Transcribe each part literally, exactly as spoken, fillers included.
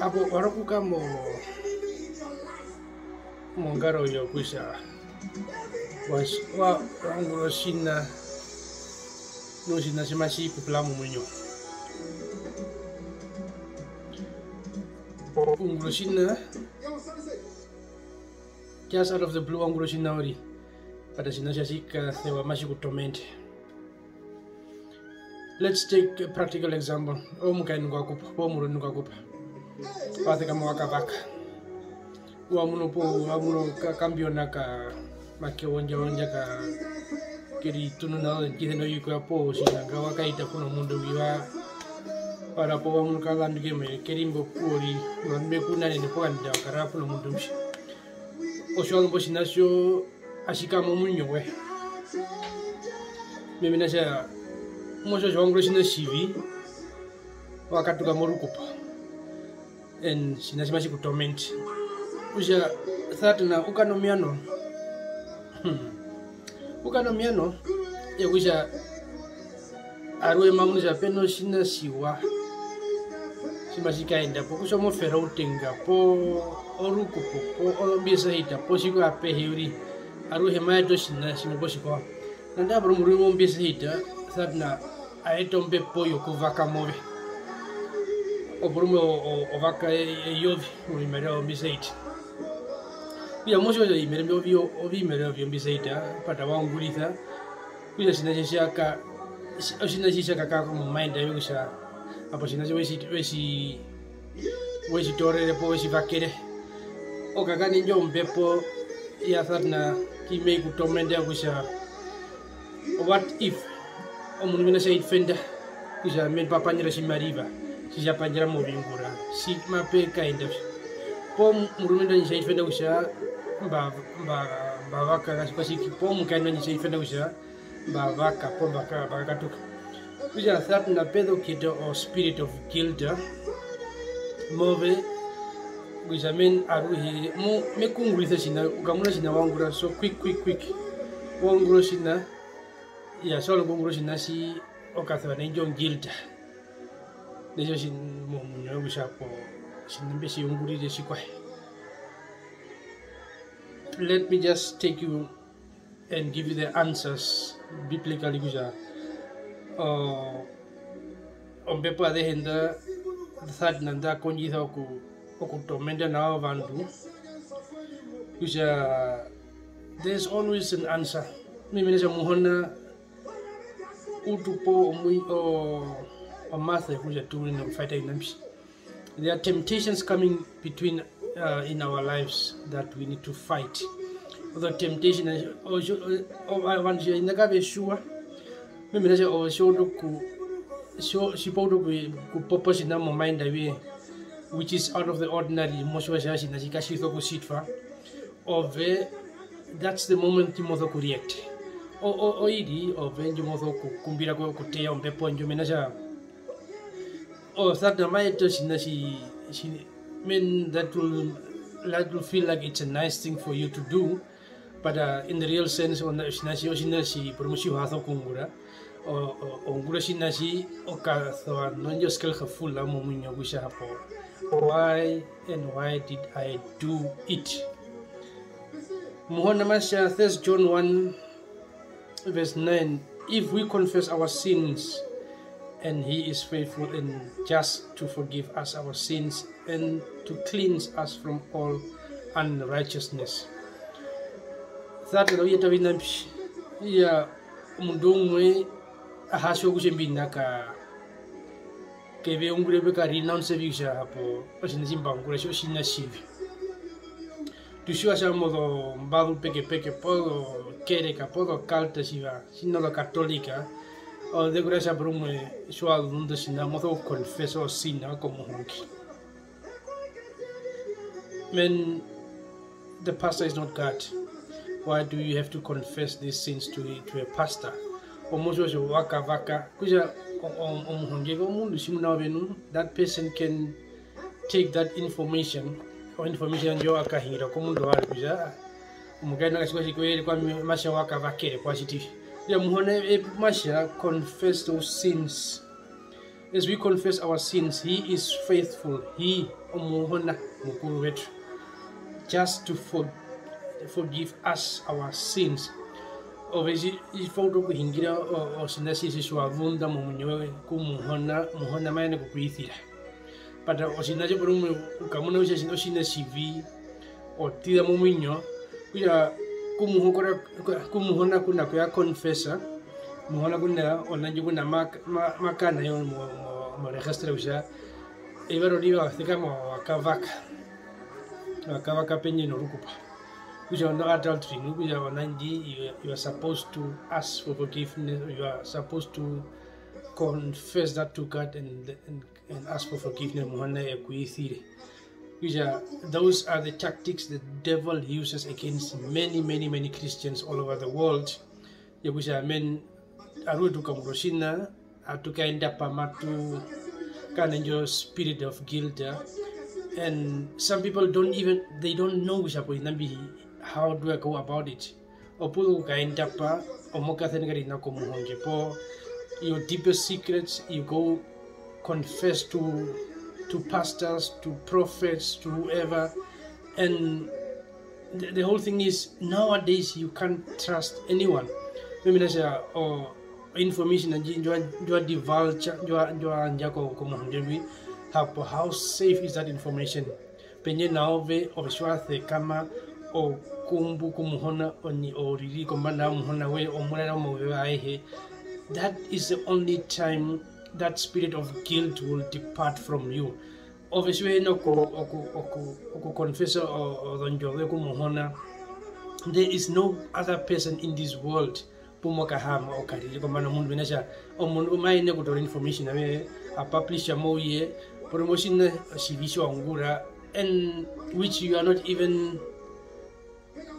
Hapo wa ri okukara mo-, mongaro yokutja wa-, wa-, wa ungura otjiṋa, nu otjiṋa tji matji ku pura momuinyo. Wa ungura otjiṋa, just out of the blue, wa ungura otjiṋa uriri, but otjiṋa tji tji kasewa matji ku tormente. Let's take a practical example. Omukaendu ngwa kupa, poo omurumendu ngwa kupa. Wa sekama wa kavaka. Wa munu po, wa munu ka-, kambiona ka make wondja wondja ka ke ri tunu nao, ndji hena ovikwaye poo otjiṋa nga wa kahita pu nomundu ngwi wa, wa ri po wa munu ka zandu ke me-, ke ri mbo poo ri, mbe ku nanene poo kandja wa kara pu nomundu ngwi. Otjiwa mbo otjiṋa tjo atji kara momuinyo woye. Mena rokutja mo tjiwa kutja wa ungura otjiṋa otjivi, wa katuka morukupo. And otjiṋa tji matji ku torment. Okutja Satana u kara nomiano. Hmm. U kara nomiano, yokutja aruhe ma munu kutja pe notjiṋa otjiwa tji matji kaenda po, kutja omofera outenga, poo orukupo, poo ozombisahita, poo tjikwaye apehe uriri, aruhe ma eta otjiṋa tjimwe poo tjikwao. Nanda porumwe uriri mombisahita, Satana a eta ombepo yokuvaka move. Oporumwe o-, o-, o vaka e-, eyovi movimariva vyombisahita. Okutja mo tjiwa kutja ovimariva mbyo, ovimariva vyombisahita, pata wa ungurisa, okutja otjiṋa tjo tji ya ka-, otjiṋa tji tja kakara mo mind yoye kutja hapo otjiṋa tjo we tji, we tji, we tji toorere poo we tji vakere. O kakara nindjo ombepo ya Satana tji mai ku tormenta kutja, what if omundu ngwina tja defenda kutja me pa pandjara otjimariva tji tja pandjara moviungura, tji mape kaenda vi? Poo murumendu wandje tja defenda kutja mba, mba, mba vaka katjikwatjike, poo mukaendu wandje tja defenda kutja mba vaka poo mba ka-, mba kakatuka. Okutja Satana pe za okuyeta o spirit of guilt move, kutja men aruhe mo-, me ku ungurisa otjiṋa, u kamuna otjiṋa wa ungura so quick, quick, quick. Wa ungura otjiṋa, iya, tji wa zu nokuungura otjiṋa tji, o kasewa nai ndjo guilt. Nai tjo tji-, momuinyo woye kutja hapo otjiṋa mbe tji ungurire tjikwaye. Let me just take you and give you the answers biblically kutja, uh, ombepo azehe nda Satana nda kondjisa oku-, oku tormenta nao ovandu, kutja there's always an answer. Mena kutja Muhona u tu pa omui-, o-, omasa yokutja tu yenene okufighta oviṋa mbi. There are temptations coming between, uh, in our lives that we need to fight. The temptation, uh, o-, o-, o-, ovandu tjiva inda kave tjiwa. Mena kutja ove tji wa utu oku-, tji-, tji pa utu oku-, okupopa otjiṋa mo mind yoye, which is out of the ordinary, mo tjiwa kutja otjiṋa tji katji sokutjitwa. Ove, that's the moment you must react. O-, o-, oiri ove ndji mo sokukumbira ko-, okuteya ombepo ndjo, mena kutja o Satana ma eta otjiṋa tji-, tji-, men, that will, that will feel like it's a nice thing for you to do, but, uh, in the real sense, ona-, otjiṋa tji-, otjiṋa tji-, porumwe tji u ha sokuungura, o-, o-, o ungura otjiṋa tji o kasewa nondjo skelgevoel momuinyo kutja hapo, why and why did I do it? Muhona ma tja, First John one verse nine, "If we confess our sins, and he is faithful and just to forgive us our sins and to cleanse us from all unrighteousness." Satana u yeta oviṋa mbi. Iya, omundu umwe a ha tjiwa kutja imbi oviṋa ka-, ke vi ungure, ve ka renounce vi kutja hapo otjiṋa tji mba ungura tjo otjiṋa tjivi. Tu tjiwa kutja mozombazu pekepeke, pozokereka, pozokalte tjiva, tjina ozokatolika, oze ku raisa porumwe tji wa zunḓa otjiṋa, mo sokuconfessa otjiṋa komuhongi. Men, the pastor is not God. Why do you have to confess these sins to, to a pastor? Omundu otjo wa kavaka, kutja o-, o-, omuhongi omundu tjimuna ove nu, that person can take that information, or information ndjo a kahingira komundu warwe kutja, "Ah, omukaendu katjikwatjike we ere kwami, ma tja wa kavakere kwa tjiti vi." Okutja Muhona e-, e-, ma tja, "Confess those sins." As we confess our sins, he is faithful, he, Omuhona Mukuru wetu, just to for, forgive us our sins. Ove tji, tji twa utu okuhingira o-, otjiṋa tji tji tji wa zunda momuinyo woye ku Muhona, Muhona ma yenene okukuisira. But otjiṋa tjo porumwe u kamuna kutja otjiṋa, otjiṋa tjivi, o tira momuinyo, okutja ku Muhona, ku Muhona ku na kuya confessa, Muhona ku na, ona ndji ku na ma-, ma-, ma kara na yo mo, mo, mo registre kutja eyuva rorive wa sekama wa kavaka, wa kavaka pendje norukupo. Kutja ono adultery, nu kutja ona ndji, you, you are supposed to ask for forgiveness, you are supposed to confess that to God and, and, and ask for forgiveness, Muhona e ku isire. Kutja, those are the tactics the devil uses against many, many, many Christians all over the world. Yokutja, amen, aruhe tu kaungura otjiṋa, atu kaenda pamatu kana ndjo spirit of guilt, yeah? And some people don't even, they don't know kutja po oviṋa mbi, how do I go about it? Opu zu okukaenda pa, omo kaserekarena komuhonge po, your deepest secrets, you go confess to, to pastors, to prophets, to whoever, and the, the whole thing is, nowadays you can't trust anyone. Mimi nasha, oh, information ndji, ndjo, ndjo divulge, ndjo, ndjo yandja ko, komuhonge ngwi, hapo, how safe is that information? Pendje na ove, ove tji wa sekama, o kumbu ku Muhona, o ni-, o riri kombanda ya Muhona woye, o mu raera omauzeu aehe. That is the only time that spirit of guilt will depart from you. Ove tji u hi na oku, oku, oku, oku confessa o-, ozondjo zoye ku Muhona, there is no other person in this world pu mo kahaama okariri kombanda omundu, mena kutja omundu ma yenene okutoora information yoye, a publisha mouye, porumwe otjiṋa otjivi tji wa ungura, and which you are not even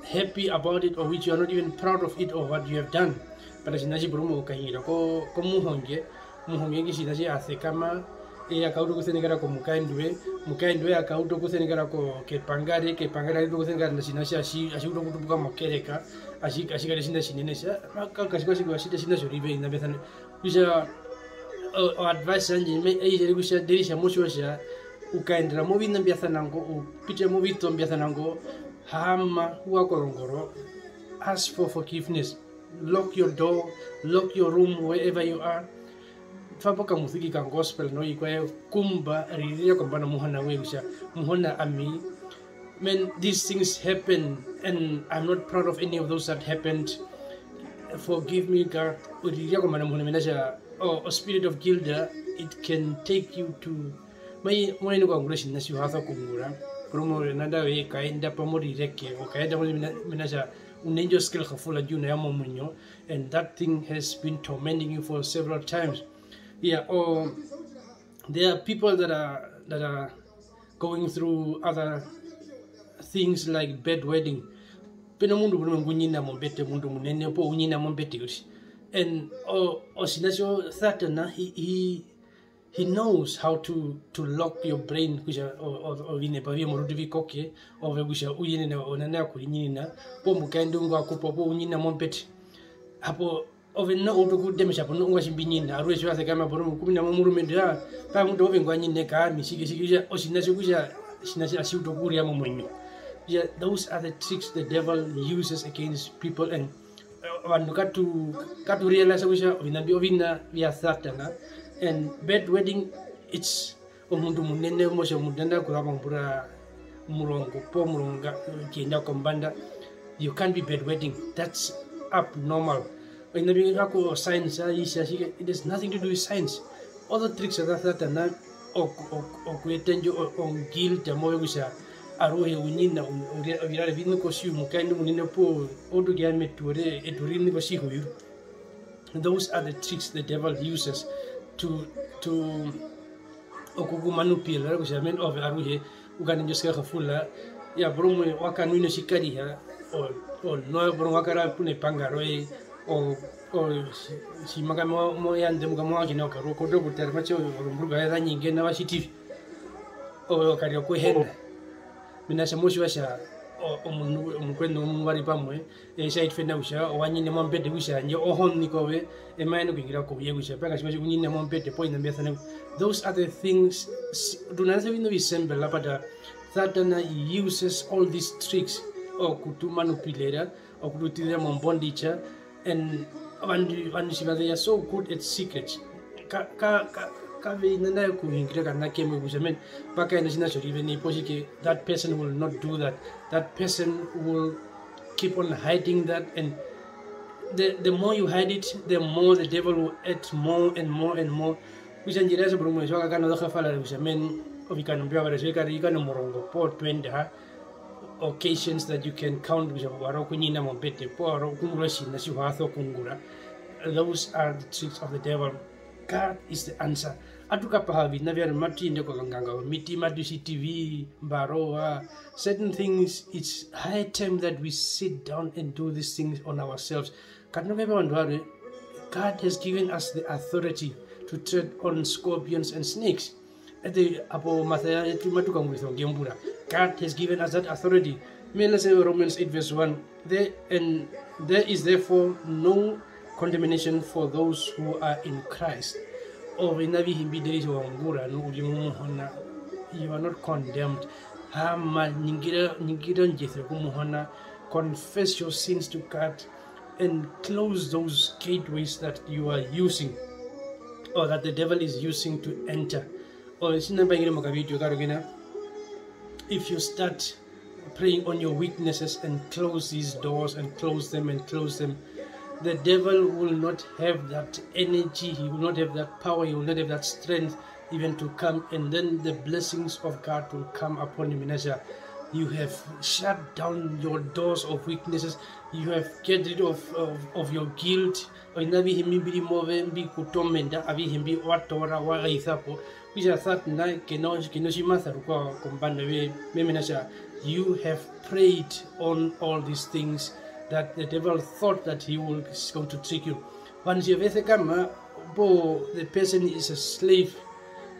happy about it, or which you are not even proud of it, or what you have done. But otjiṋa tji porumwe u kahingira ko-, komuhonge, omuhonge ngu tjiṋa tji a sekama, eye a kauta okusenekera komukaendu we, omukaendu we a kauta okusenekera ko-, kepanga re, kepanga re a kauta okusenekera notjiṋa tji atji-, atji utu okutupuka mokereka, atji-, atji kara otjiṋa tjinene tja, ma-, ka-, katjikwatjike wa tjita otjiṋa tjorive, oviṋa mbya sana. Kutja, o-, o advice yandje, me-, ei tjere kutja, Derisha, mo tjiwa kutja, u kaendera moviṋa mbya sana ngo, u pitira movito mbya sana ngo, haama, u ya kozongoro, ask for forgiveness, lock your door, lock your room, wherever you are. Twa po okamuziki ka gospel novikwaye, kumba, ririra kombanda Muhona woye kutja, Muhona ami, man, these things happen and I'm not proud of any of those that happened. Forgive me, God. Ririra kombanda Muhona, mena kutja, oh, a spirit of guilt, uh, it can take you to, mai, mo yenene okuungura otjiṋa tji u ha sokuungura. Porumwe nanda we kaenda pamwe rireke, o kaenda pamwe mena, mena kutja u na indjo skuldgevoel ndji u na yo momuinyo, and that thing has been tormenting you for several times. Yeah, or there are people that are, that are going through other things like bedwetting. Pe nomundu porumwe ngu nyina mombete, omundu omunene, poo u nyina mombete uriri. And, o-, otjiṋa tjo Satana, he, he, he knows how to, to lock your brain, kutja o-, o-, ovinepa vyoye morutu vi koke, ove kutja u yenene onana ya kurinyinina, poo omukaendu ngwa kupwa, poo u nyina mombete. Hapo, ove noho u utu oku damage po, ongwaye tji mbi nyina, aruhe tji wa sekama porumwe, kumina mo omurumendu, ya, pa mutu ove ngwa nyine ka ami, tjike, tjike, kutja, otjiṋa tjo kutja, otjiṋa tji atji utu okurira momuinyo. Kutja, those are the tricks the devil uses against people, and, eh, ovandu katu, katu realize kutja oviṋa mbi oviṋa vya Satana, and bedwetting, it's omundu omunene, mo tja omundu nanda okuza mombura omurongo poo omurongo nga-, okuyenda kombanda, you can't be bedwetting. That's abnormal. Oviṋa mbi nga ko science, ai, tja, tjike, it has nothing to do with science. All the tricks za Satana oku-, oku-, okuyeta indjo o-, o guilt move kutja aruhe u nyina u-, u-, ovirare vi ṋuka otjihu, omukaendu omunene opuwo, o utu okuya metuwo re, etuwo ri ṋuka otjihuyu. Those are the tricks the devil uses to, to okukumanupira, kutja men ove aruhe u kare nindjo skuldgevoel, ya, porumwe wa kanwina otjikariha, o-, o-, no, porumwe wa kara puna epanga roye, o-, o-, tji-, tjimanga mo-, mo yande muka mo wakina okarua, koto kutara, matje, o-, ozomburuka zoye za nyingena, wa tjiti vi, ove wa karira okuhena. Mena kutja mo tjiwa kutja o-, omundu, omukweṋu omuvari pamwe, eh, tja itwa kutja wa nyine mombete kutja handje ohoni kove, ema yenene okuhingira kouye kutja pe katjiwa tjokunyina mombete poo oviṋa mbya sana. Those are the things, s-, tu na ovina ovisemba, but, uh, Satana uses all these tricks okutumanipulira, okututizira mombondage, and ovandu, ovandu tjiva, they are so good at secrets. Ka, ka, ka, kave yenene okuhingira kana kemwe kutja, men, pa kaena otjiṋa tjorive nai, poo tjike, that person will not do that. That person will keep on hiding that, and the, the more you hide it, the more the devil will add more and more and more. Kutja ndji raisa porumwe, tji wa kakana ozohafalala kutja, men, ovikano mbi wa vara, tji vi kara ovikano omurongo poo twenty, ha, occasions that you can count kutja wa ri okunyina mombete, poo wa ri okuungura otjiṋa tji u ha sokuungura. Those are the tricks of the devil. God is the answer. Atu kapaha oviṋa vyarwe, matu yende kozonganga zomiti, matu tjiti vi, mba rowa. Certain things, it's high time that we sit down and do these things on ourselves. Katu na kuhepa ovandu varwe. God has given us the authority to tread on scorpions and snakes. Eṱe hapo omasa yetu matu kaungurisa ongembura. God has given us that authority. May, let's say, Romans eight verse one, there, and there is therefore no condemnation for those who are in Christ. Oviṋa avihe mbi David wa ungura nu u ri mu Muhona, you are not condemned. Haama, ningira, ningira ondjesiro ku Muhona, confess your sins to God, and close those gateways that you are using or that the devil is using to enter. Or tjinga mba hungire mokavideo karwe kena, if you start praying on your weaknesses and close these doors and close them and close them, the devil will not have that energy, he will not have that power, he will not have that strength even to come, and then the blessings of God will come upon you. Mena kutja, you have shut down your doors of weaknesses, you have get rid of, of, of your guilt, oviṋa avihe mbi mbi ri move mbi ku tormenta, avihe mbi wa toora, wa isa po. Kutja Satana ke na, ke na otji ma sa rukwao kombanda yoye, mena kutja you have prayed on all these things that the devil thought that he was going to trick you. Ovandu tji ve sekama, po the person is a slave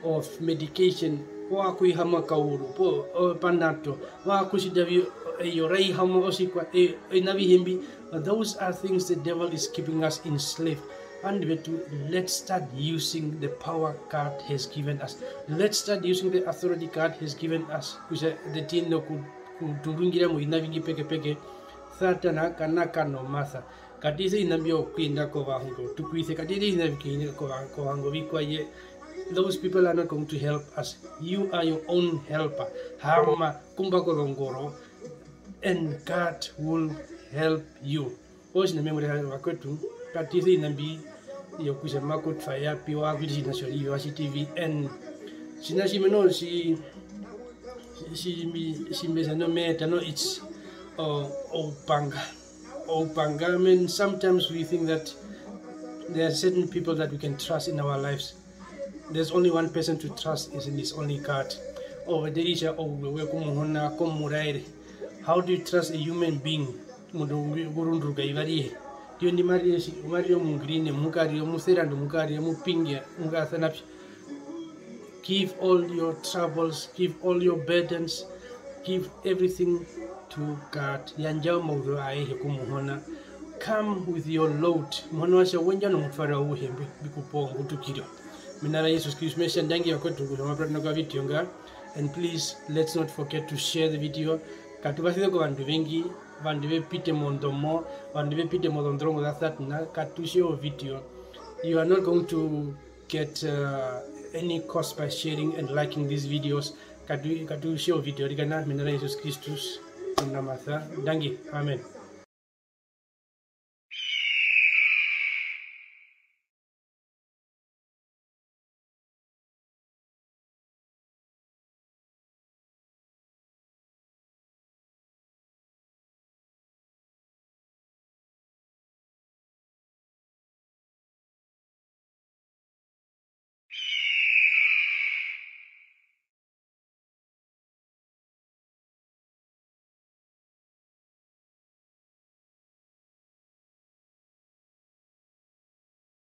of medication, wa kuihamwa kauru, po, o, Panadol, wa kutjita vi, eyo ra ihamwa otjikwa, e, oviṋa avihe mbi, those are things the devil is keeping us enslaved. Ovandu vetu, let's start using the power God has given us. Let's start using the authority God has given us. Kutja the thing noku-, kuturungira moviṋa vingi pekepeke, Satana ka na ka nomasa. Katu ise oviṋa mbyo okuyenda kovahongo, tu ku ise, katu ise oviṋa vyokuyenda kova-, kovahongo vikwaye. Those people are not going to help us. You are your own helper. Haama, kumba kozongoro, and God will help you. Otjiṋa mbi me mu raere vakwetu, katu ise oviṋa mbi vyokutja ma kutwa ya pi, wa kwita otjiṋa tjorive, wa tjiti vi, and otjiṋa tjimwe noho tji-, tji-, tji-, tji mbi tja noho me eta noho, it's, uh, oupanga. Oupanga, I mean, sometimes we think that there are certain people that we can trust in our lives. There's only one person to trust, is, and it's only God. Ove, Delisha, ouwe we ku Muhona ko mu raere. How do you trust a human being? Omundu ngu-, ngu runduruka eyuva arihe. Ndino ndi ma rire tji-, ma rire omungreen, mu karire omuserandu, mu karire omupinge, mu kasana pi. Give all your troubles, give all your burdens, give everything to God. Yandja omauzeu ayehe ku Muhona. Come with your load. Muhona wa tja, wendja nomutwaro auhe mbi-, mbi ku pa ongutukiro. Mena ra Jesus Kristus, me tja ndangi vakwetu kutja mwa puratena kovideo nga. And please, let's not forget to share the video. Katu vasise kovandu vengi, ovandu ve pite mondomo, ovandu ve pite mozondorongo za Satana, katu share ovideo. You are not going to get, uh, any cost by sharing and liking these videos. Katu, katu share ovideo arikana, mena ra Jesus Kristus, omunamasa. Ndangi. Amen.